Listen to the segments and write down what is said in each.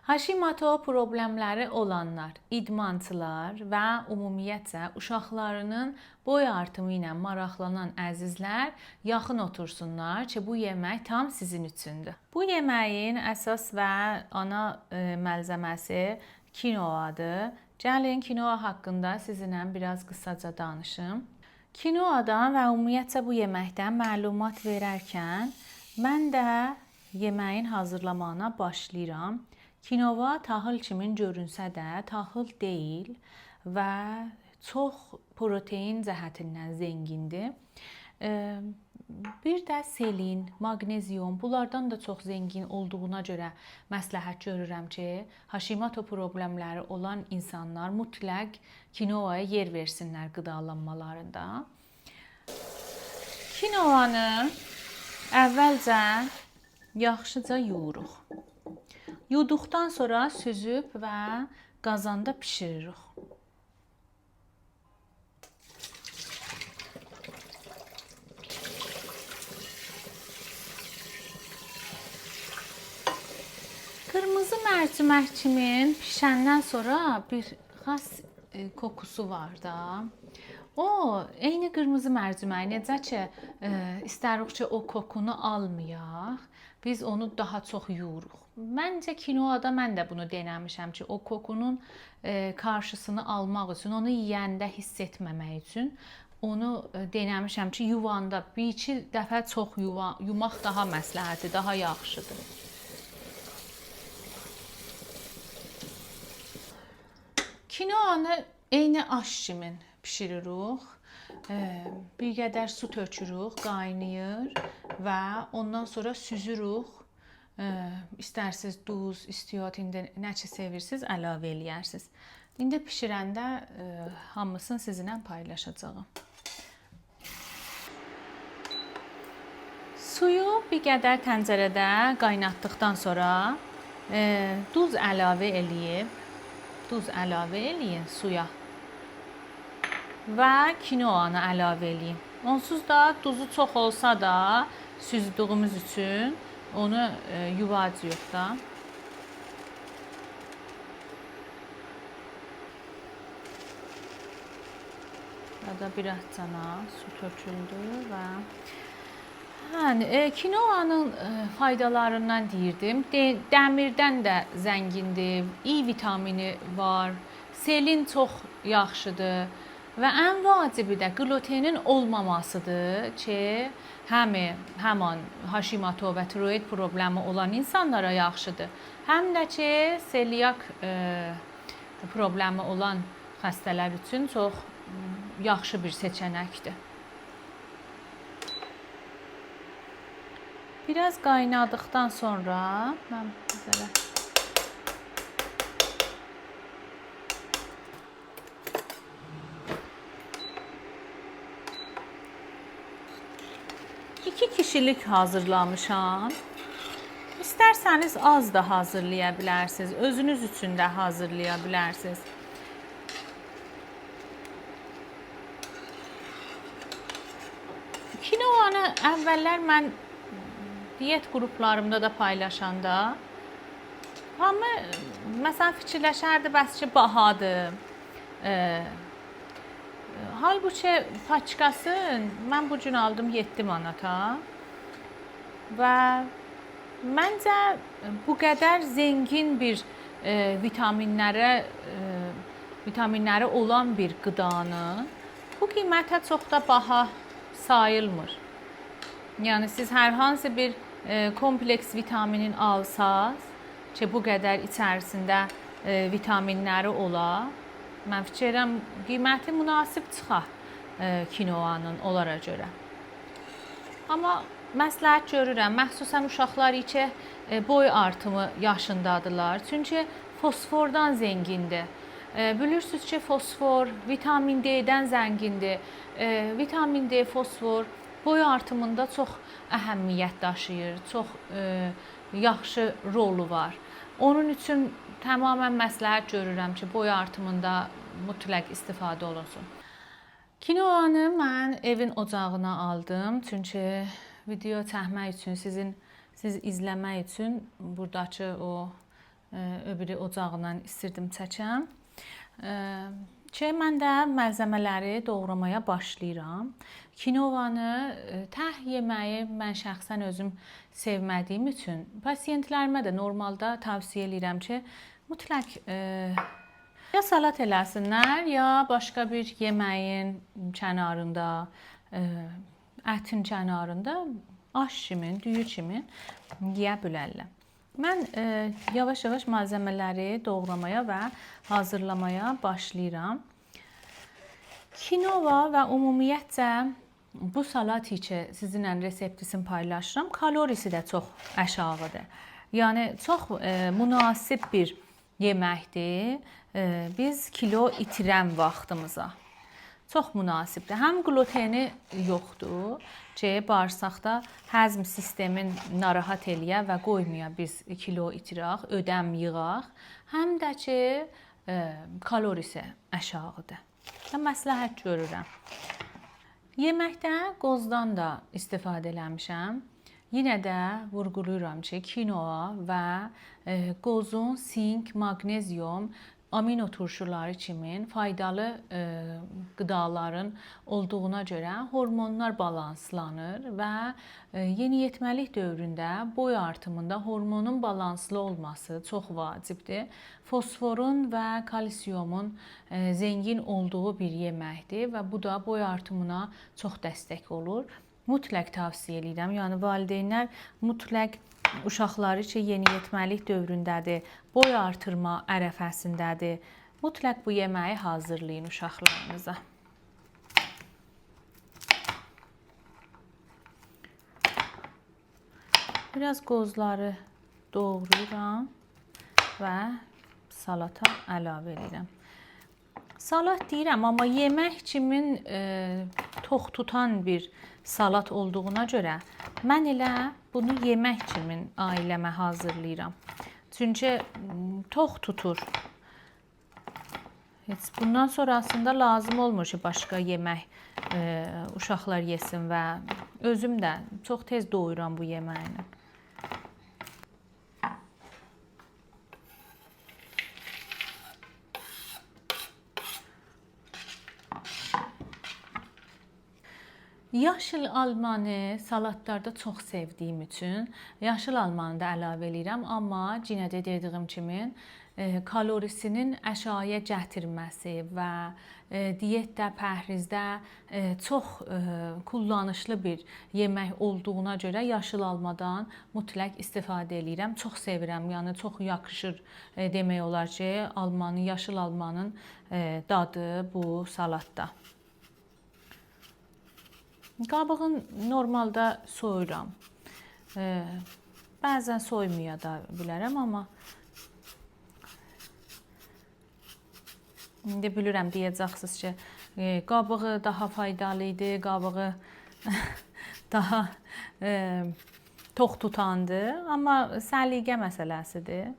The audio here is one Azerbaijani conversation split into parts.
Hashimoto problemləri olanlar, idmançılar və ümumiyyətcə uşaqlarının boy artımı ilə maraqlanan əzizlər yaxın otursunlar ki, bu yemək tam sizin üçündür. Bu yeməyin əsas və ana malzəməsi kinoadır. Gəlin kinoa haqqında sizinlə biraz qısaca danışım. Kinoadan və ümumiyyətcə bu yeməkdən məlumat verərkən mən də yeməyin hazırlamağına başlayıram. Kinova tahıl kimi görünsə də tahıl deyil və çox protein cəhətindən zəngindir. Bir də selin, maqnezium bunlardan da çox zəngin olduğuna görə məsləhət görürəm ki, Hashimoto problemləri olan insanlar mütləq kinoaya yer versinlər qidalanmalarında. Kinovanı əvvəlcə yaxşıca yuyuruq. Yuduqdan sonra süzüb və qazanda bişiririk. Qırmızı mərcimək kimin pişəndən sonra bir xas kokusu var da. O eyni qırmızı mərcimək necə ki istərik ki o kokunu almayaq, biz onu daha çox yuyuruq. Məncə kinoada mən də bunu denəmişəm ki, o kokunun qarşısını almaq üçün, onu yeyəndə hiss etməmək üçün onu denəmişəm ki, yuvanda bir-iki dəfə çox yumaq daha məsləhətdir, daha yaxşıdır. Kinoanı eyni aş kimi bişiririk. Bir qədər su tökürük, qaynayır və ondan sonra süzürük. İstərsiniz duz, istiot, indi nə ki sevirsiniz əlavə eləyərsiniz. İndi bişirəndə hamısını sizinlə paylaşacağam. Suyu bir qədər təncərədə qaynatdıqdan sonra duz əlavə eləyib, duz əlavə eləyin suya və kinoanı əlavə eləyin. Onsuz da duzu çox olsa da süzdüyümüz üçün onu yuvacağıq da. Ya da biraz cana su töküldü və kinoanın faydalarından deyirdim. Dəmirdən də zəngindir, İ vitamini var, selin çox yaxşıdır və ən vacibi də qlutenin olmamasıdır ki, həmin Hashimoto və tiroid problemi olan insanlara yaxşıdır. Həm də ki, seliak problemi olan xəstələr üçün çox yaxşı bir seçənəkdir. Biraz qaynadıqdan sonra mən belə iki kişilik hazırlamışam. İstərsəniz az da hazırlaya bilərsiniz. Özünüz üçün də hazırlaya bilərsiniz. Kinoanı əvvəllər mən diyet qruplarımda da paylaşanda hamı məsələn fikirləşərdi bəs ki bahadır. Halbuki paçkası mən bu gün aldım 7 manata və məncə bu qədər zəngin bir vitaminləri olan bir qıdanı bu qiymətə çox da baha sayılmır. Yəni siz hər hansı bir kompleks vitaminin alsaz ki, bu qədər içərisində vitaminləri ola, mən fikirləşirəm qiyməti münasib çıxa kinoanın onlara görə. Amma məsləhət görürəm, məxsusən uşaqlar ki, boy artımı yaşındadılar. Çünki fosfordan zəngindir. Bilirsiniz ki, fosfor vitamin D-dən zəngindir. Vitamin D, fosfor boy artımında çox əhəmiyyət daşıyır, çox yaxşı rolu var. Onun üçün tamamilə məsləhət görürəm ki, boy artımında mütləq istifadə olunsun. Kinoanı mən evin ocağına aldım, çünki video çəkmək üçün, siz izləmək üçün buradakı o Öbürü ocağından istirdim çəkəm. Ki mən də malzəmələri doğramaya başlayıram. Kinovanı təh yeməyi mən şəxsən özüm sevmədiyim üçün pasientlərimə də normalda tavsiyə eləyirəm ki, mütləq ya salat eləsinlər, ya başqa bir yeməyin kənarında, ətin kənarında aş kimi, düyü kimi yeyə bilərlər. Mən yavaş-yavaş malzəmələri doğramaya və hazırlamaya başlayıram. Kinova və ümumiyyətcə bu salat ki sizinlə reseptisini paylaşıram, kalorisi də çox aşağıdır. Yəni çox münasib bir yeməkdir. Biz kilo itirən vaxtımıza çox münasibdir. Həm gluteni yoxdur ki, bağırsaqda həzm sistemin narahat eləyə və qoymaya biz kilo itirək, ödəm yığaq. Həm də ki, kalorisi aşağıdır. Mən məsləhət görürəm. Yeməkdə qozdan da istifadə eləmişəm. Yenə də vurğulayıram ki, kinoa və qozun sink, maqnezium, amino turşuları kimi faydalı qıdaların olduğuna görə hormonlar balanslanır və yeniyetməlik dövründə boy artımında hormonun balanslı olması çox vacibdir. Fosforun və kalsiumun zengin olduğu bir yeməkdir və bu da boy artımına çox dəstək olur. Mütləq tavsiyə eləyirəm. Yəni valideynlər mütləq uşaqları ki, yeniyetməlik dövründədir, boy artırma ərəfəsindədir, mütləq bu yeməyi hazırlayın uşaqlarınıza. Biraz qozları doğrayıram və salata əlavə edirəm. Salat deyirəm, amma yemək kimin tox tutan bir salat olduğuna görə mən elə bunu yemək kimin ailəmə hazırlayıram. Çünki tox tutur. Heç bundan sonrasında lazım olmur ki, başqa yemək uşaqlar yesin və özüm də çox tez doyuram bu yeməyini. Yaşıl almanı salatlarda çox sevdiyim üçün yaşıl almanı da əlavə eləyirəm, amma yenə də dediyim kimi kalorisinin aşağıya gətirməsi və diyetdə, pəhrizdə çox kullanışlı bir yemək olduğuna görə yaşıl almadan mütləq istifadə eləyirəm. Çox sevirəm, yəni çox yaxışır demək olar ki, almanın, yaşıl almanın dadı bu salatda. Qabığını normalda soyuram. Bəzən soymaya da bilərəm, amma indi bilirəm deyəcəksiniz ki, qabığı daha faydalı idi, qabığı daha tox tutandı, amma səliqə məsələsidir.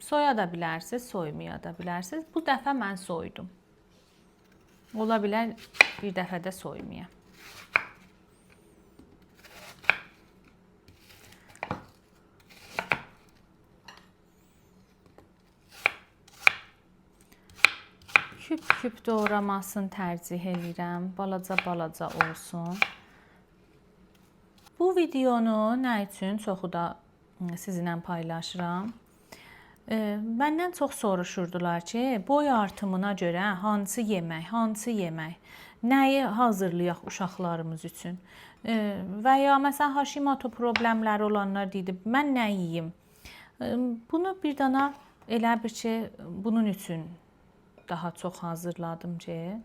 Soya da bilərsiniz, soymaya da bilərsiniz. Bu dəfə mən soydum. Ola bilər bir dəfə də soymaya. Küp-küp doğramasını tərcih eləyirəm. Balaca-balaca olsun. Bu videonu nə üçün çoxu da sizinlə paylaşıram. Məndən çox soruşurdular ki, boy artımına görə hansı yemək, hansı yemək, nəyi hazırlayaq uşaqlarımız üçün. Və ya məsələn Hashimoto problemləri olanlar deyirdi, mən nə yeyim? Bunu bir dana elə bir ki, bunun üçün daha çox hazırladım ki,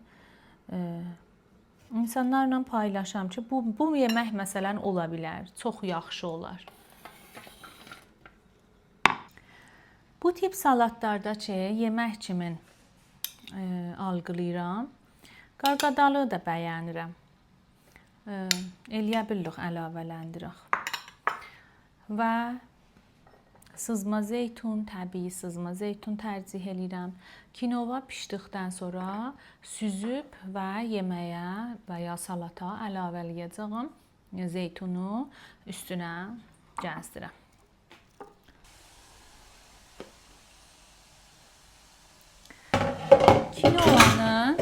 insanlarla paylaşam ki, bu yemək məsələn ola bilər, çox yaxşı olar. Bu tip salatlarda ki, yemək kimin algılayıram. Qarqadalı da bəyənirəm. Eləyə bilirik, əlavələndirək. Və sızma zeytun, təbii sızma zeytun tərcih eləyirəm. Kinova pişdikdən sonra süzüb və yeməyə və ya salata əlavə eləyəcəyəm. Zeytunu üstünə gəzdirəm. Kinoanın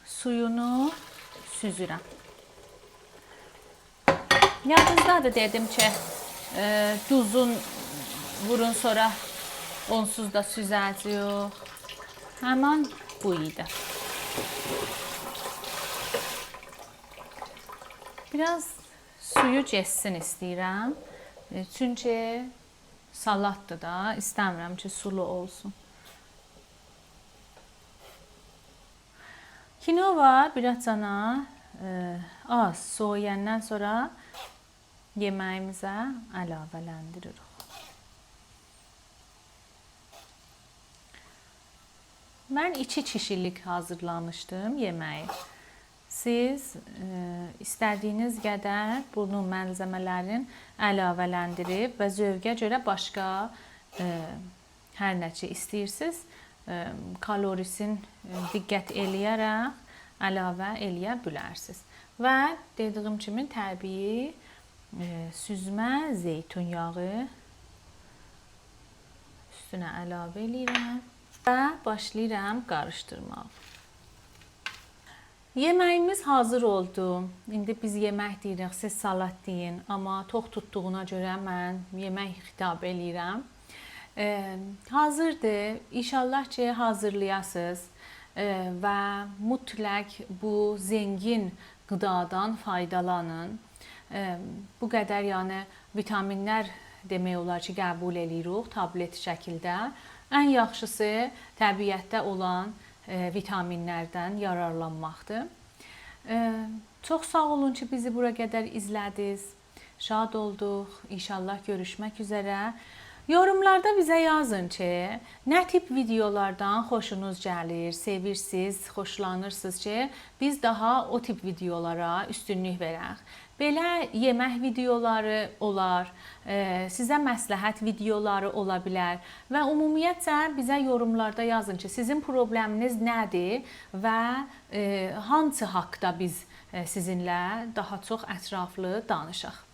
suyunu süzürəm. Yadınızdadır dedim ki, duzun vurun sonra onsuz da süzəcək. Həmin bu idi. Biraz suyu getsin istəyirəm. Çünki salatdır da, istəmirəm ki, sulu olsun. Kinova birazcana az soğuyandan sonra yeməyimizə əlavələndiririk. Mən 2 kişilik hazırlamışdım yeməyi. Siz istədiyiniz qədər bunu malzəmələrin əlavələndirib və zövqə görə başqa hər nə ki istəyirsiniz, kalorisin diqqət eləyərək əlavə eləyə bilərsiniz. Və dediyim kimi təbii süzmə zeytun yağı üstünə əlavə eləyirəm və başlayıram qarışdırmağa. Yeməyimiz hazır oldu. İndi biz yemək deyirik, siz salat deyin, amma tox tutduğuna görə mən yemək xitab eləyirəm. Hazırdır. İnşallah ki hazırlayasınız və mütləq bu zengin qıdadan faydalanın. Bu qədər yəni vitaminlər demək olar ki, qəbul eləyirik tablet şəkildə. Ən yaxşısı təbiətdə olan vitaminlərdən yararlanmaqdır. Çox sağ olun ki, bizi bura qədər izlədiniz. Şad olduq. İnşallah görüşmək üzrə. Yorumlarda bizə yazın ki, nə tip videolardan xoşunuz gəlir, sevirsiniz, xoşlanırsınız ki, biz daha o tip videolara üstünlük verək. Belə yemək videoları olar, sizə məsləhət videoları ola bilər və ümumiyyətcə bizə yorumlarda yazın ki, sizin probleminiz nədir və hansı haqda biz sizinlə daha çox ətraflı danışaq.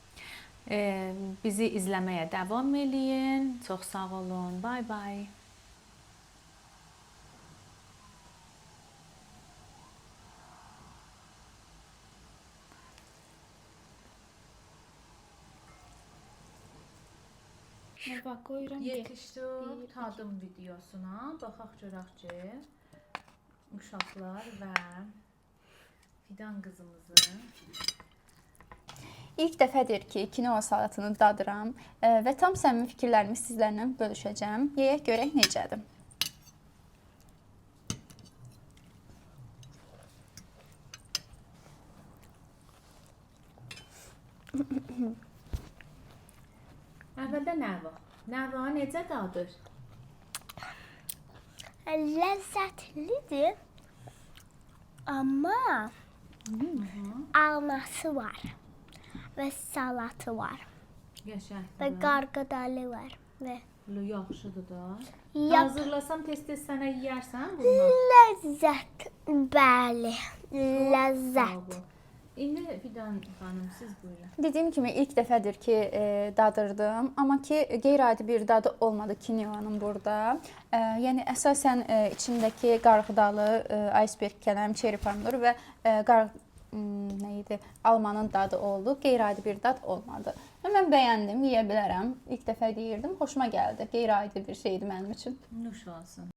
Bizi izləməyə davam eləyin. Çox sağ olun. Bye bye. Bax qoyuram. Yetişdik tadım videosuna. Baxaq görək ki, uşaqlar və Fidan qızımızın İlk dəfədir ki, kinoa salatını dadıram və tam səmimi fikirlərimi sizlərlə bölüşəcəm. Yeyək görək necədir. Əvvəldə Nəva. Nəva necə dadır? Lezzetlidir. Ama alması var. Ve salatı var. Qəşəngdir. Ve qarğıdalı var. Ve Yaxşıdır da. yap Hazırlasam tez-tez sənə yeyərsən bundan. lezzet. Bəli. Lezzet. İndi Fidan xanım siz buyurun. Dediyim kimi ilk dəfədir ki, dadırdım, amma ki qeyri-adi bir dadı olmadı kinoanın burada. Yəni əsasən içindəki qarğıdalı, iceberg kələm, çeri pomidor və nə idi? Almanın dadı oldu. Qeyri-adi bir dad olmadı. Və mən bəyəndim, yeyə bilərəm. İlk dəfə deyirdim, xoşuma gəldi. Qeyri-adi bir şeydi mənim üçün. Nuş olsun.